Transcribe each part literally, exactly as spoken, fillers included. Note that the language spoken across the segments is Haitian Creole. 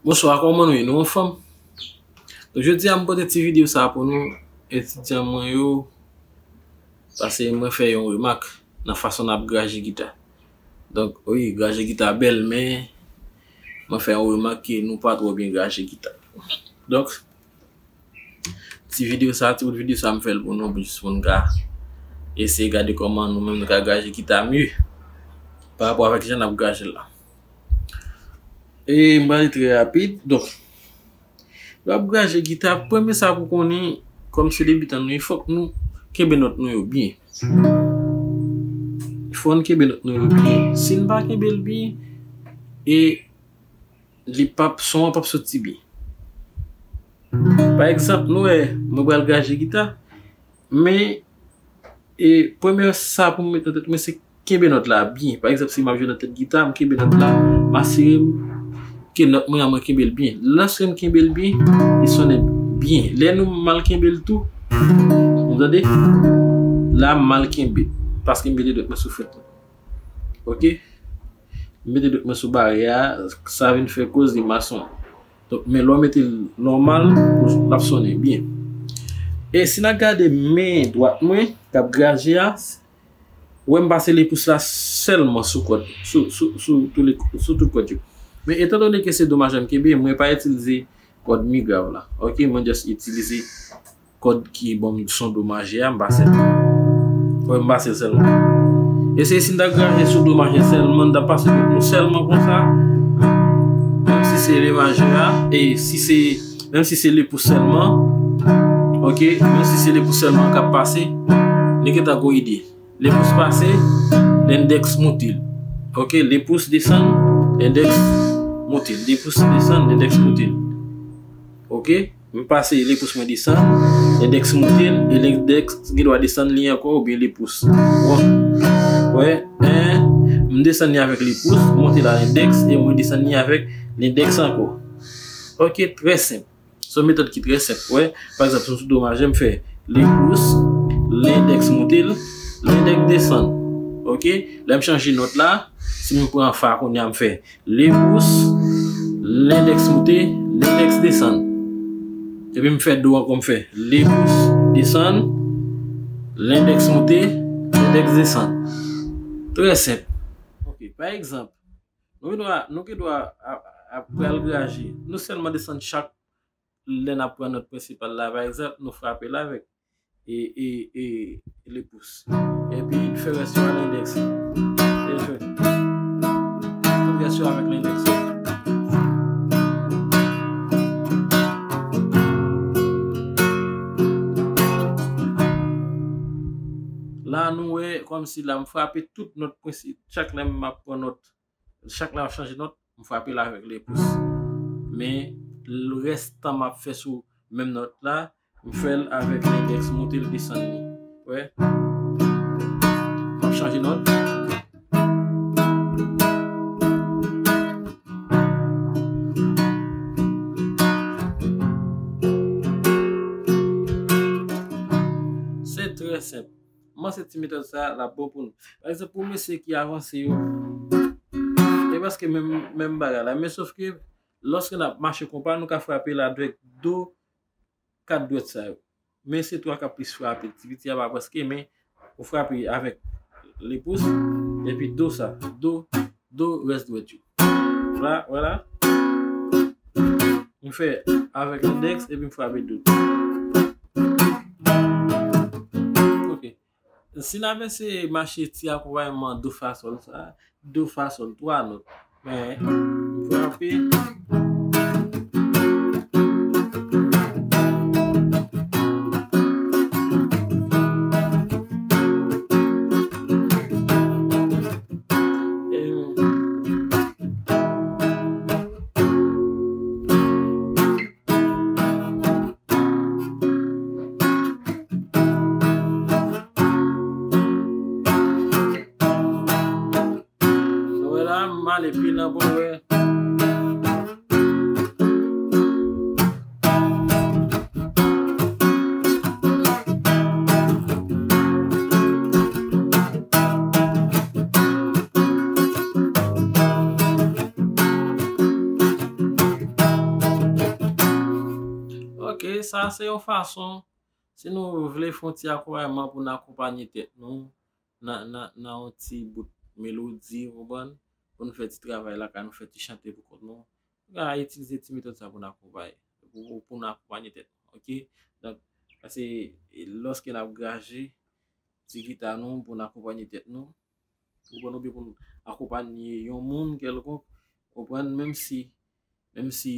Bonswa, kòman nou ye? Nou anfòm? Donk, jodi a, m pote ti videyo sa a pou nou, etidyan mwen yo, paske mwen fè yon remak nan fason n ap graje gita. Donk, wi, graje gita bèl, men mwen fè yon remak ke nou pa twò byen graje gita. Donk, ti videyo sa, ti bout videyo sa, m fè l pou nou, pou jis pou n ka eseye gade kòman nou menm nou ka graje gita mye pa rapò avèk jan n ap graje l la. E m prale trè rapid. Donk, lè w ap graje gita, premye sa pou konnen, kòm se debitan nou ye, fòk nou kenbe nòt nou yo byen. Fò n kenbe nòt nou yo byen. Si n pa kenbe l byen, e li p ap, son an p ap soti byen. Pa egzanp, nou wè, mwen pral graje gita, men, e, premye sa pou m met nan tèt mwen, se kenbe nòt la byen. Pa egzanp, si m ap jwe nan tèt gita, m kenbe nòt la, m asire m ke nòt mwen an, mwen kenbe l byen. Lòske m kenbe l byen, li sonnen byen. Lè nou mal kenbe l tou, nou tande? La, m mal kenbe, paske m mete dwèt mwen sou frèt mwen. Oke? M mete dwèt mwen sou barè a, sa vin fè koz li mal sonnen. Donk, men lè w mete l nòmal, l ap sonnen byen. E si n ap gade men dwat mwen, k ap graje a, ou wè m pase lepous la sèlman sou kòd, sou, sou, sou, tou le, sou tout kòd yo. Men etandone ke se do majè m kenbe, mwen pa itilize kòd mi grav la. Oke, mwen just itilize kòd ki ban m son do majè a, m pase l. Wè, m pase l sèlman. E se si n ta graje sou do majè sèlman, n ta pase tout nou sèlman konsa. Menm si se le majè a, e si se, menm si se lepous sèlman, oke, menm si se lepous sèlman k ap pase, li gentan gon ide. Lepous pase, lendèks moute l. Oke, lepous desann, lendèks moute l. Lepous desann, lendèks moute l. Oke? M pase lepous mwen desann, lendèks moute l, e lendèks gen dwa desann li ankò oubyen lepous. Bon. Wè, en, m desann li avèk lepous, m monte la lendèks, e mwen desann li avèk lendèks ankò. Oke, trè senp. Se yon metòd ki trè senp. Wè, pa egzanp, si m sou do majè, m fè lepous, lendèks moute l, lendèks desann. Oke? Lè m chanje nòt la, si m pran fa kounye a, m fè lepous, lendèks moute, lendèks desann. Epi m fè do ankò, m fè lepous, desann, lendèks moute, lendèks desann. Trè senp. Oke, pa egzanp, nou gen dwa, nou gen dwa ap, ap pral graje. Nou sèlman desann chak lè n ap pran nòt prensipal la, pa egzanp, nou frape l avèk e, e, e, lepous. Epi fè rès yo a lendèks. E fè tout rès yo avèk lendèks. La, nou wè kòmsi la m frape tout nòt prensip. Chak lè m ap pran nòt, chak lè m ap chanje nòt, m frape l avèk lepous. Men, l rès tan m ap fè sou menm nòt la, m fè l avèk lendèks moute l desann li. Wè. M ap chanje nòt. Se trè senp. M panse ti metòd sa a, l ap bon pou nou. Pa egzanp, pou mesye ki avanse yo, e prèske menm, menm bagay la. Men sòf ke, lòske n ap mache konpa, nou ka frape l avèk do kat dwèt sa yo. Men se twa k ap plis frape. Ti piti a pa prèske, men ou frape avèk lepous, epi do sa, do, do rès dwèt yo. La, vwala. M fè avèk lendèks, epi m frape do. Oke. Si n ap eseye mache ti akonpayman do fa sòl sa, do fa sòl, twa nòt. Men, m frape. E, nou wè la, m ale pi nan pou wè. Sa se yon fason, si nou vle fè yon ti akonpayman pou n akonpanye tèt nou nan, nan, nan yon ti bout melodi, ou konprann? Pou nou fè ti travay lakay nou, fè ti chante pou kont nou. Nou ka itilize ti metòd sa pou n akonpay, pou, pou, pou n akonpanye tèt nou, oke? Donk, sa se lòske n ap graje ti gita nou pou n akonpanye tèt nou. Ou konprann, oubyen pou n akonpanye yon moun kèlkonk, ou konprann, menm si, menm si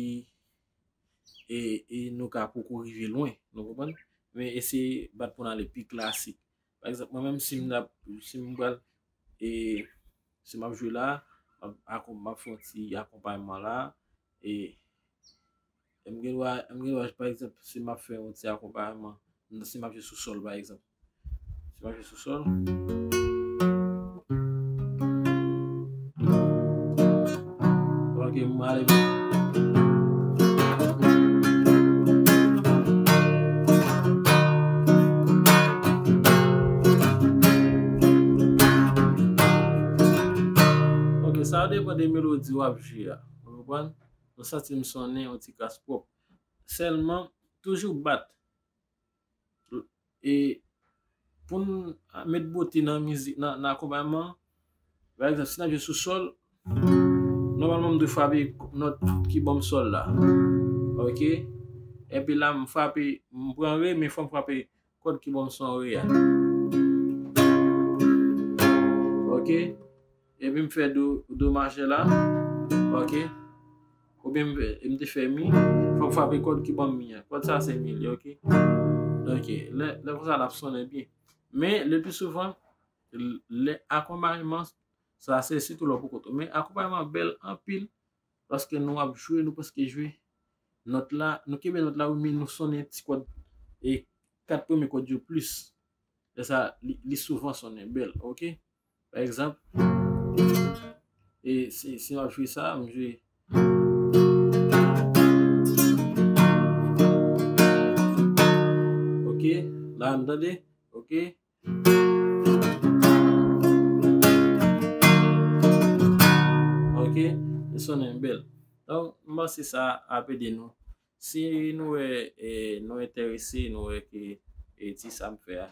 e, e nou ka poko rive lwen, nou konprann? Men eseye bat pou n ale pi klasik. Pa egzanp, mwen menm si m ap, si m pral, e, si m ap jwe la, m ap, akon- m ap fè yon ti akonpayman la, e, e m gen dwa, m gen dwa, pa egzanp, si m ap fè yon ti akonpayman, si m ap jwe sou sòl, pa egzanp. Si m ap jwe sou sòl. Ok, m ale. Ok, sa depann de melodi w ap jwe a. Ou konprann? Ou santi m sonnen yon ti kras pwòp. Sèlman, toujou bat. E pou n met bote nan mizik, nan, nan akonpayman, pa egzanp, si n ap jwe sou sòl, nòmalman m dwe frape nòt ki ban m sòl la. Ok? Epi la, m frape, m pran re, men fò m frape kòd ki ban m son re a. Ok? Epi m fè do, do majè la. Ok? Oubyen m, m te fè mi, fò m frape kòd ki ban m mi an. Kòd sa se mi li, ok? Ok, lè, lè konsa l ap sonnen byen. Men, le pli souvan, l- lè akonpayman, sa se sitou lè w pou kont ou. Men akonpayman bèl anpil, paske nou ap jwe, nou prèske jwe nòt la, nou kenbe nòt la, wi, men nou sonnen ti kòd, e kat premye kòd yo plis. Lè sa, li, li souvan sonnen bèl, ok? Pa egzanp, e si, si m ap jwe sa, m jwe. Ok, la n tande, ok. Ok, li sonnen bèl. Donk, m panse sa ap ede nou. Si nou wè, e, nou enterese, nou wè ke, e, ti sa m fè a,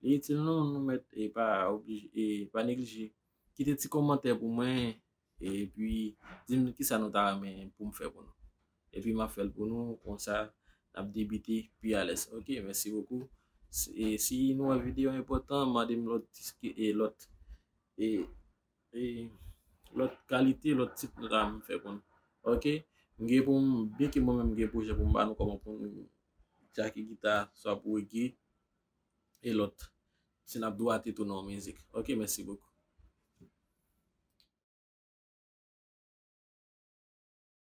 li itil nou, nou mèt, e, pa oblije, e, pa neglije kite ti kòmantè pou mwen, epi di m kisa nou ta renmen pou m fè pou nou. Epi m ap fè l pou nou, konsa n ap debite pi alèz. Ok, mèsi bokou. Si, e, si nou wè videyo enpòtan, mande m lòt diski, e, lòt, e, e, lòt kalite, lòt tit nou ta renmen fè pou nou. Ok, m gen pou m, byen ke mwen menm m gen pwojè pou m ba nou kòman pou nou djake gita, swa pou rege, e lòt, si n ap dwate tou nan yon mizik. Ok, mèsi bokou.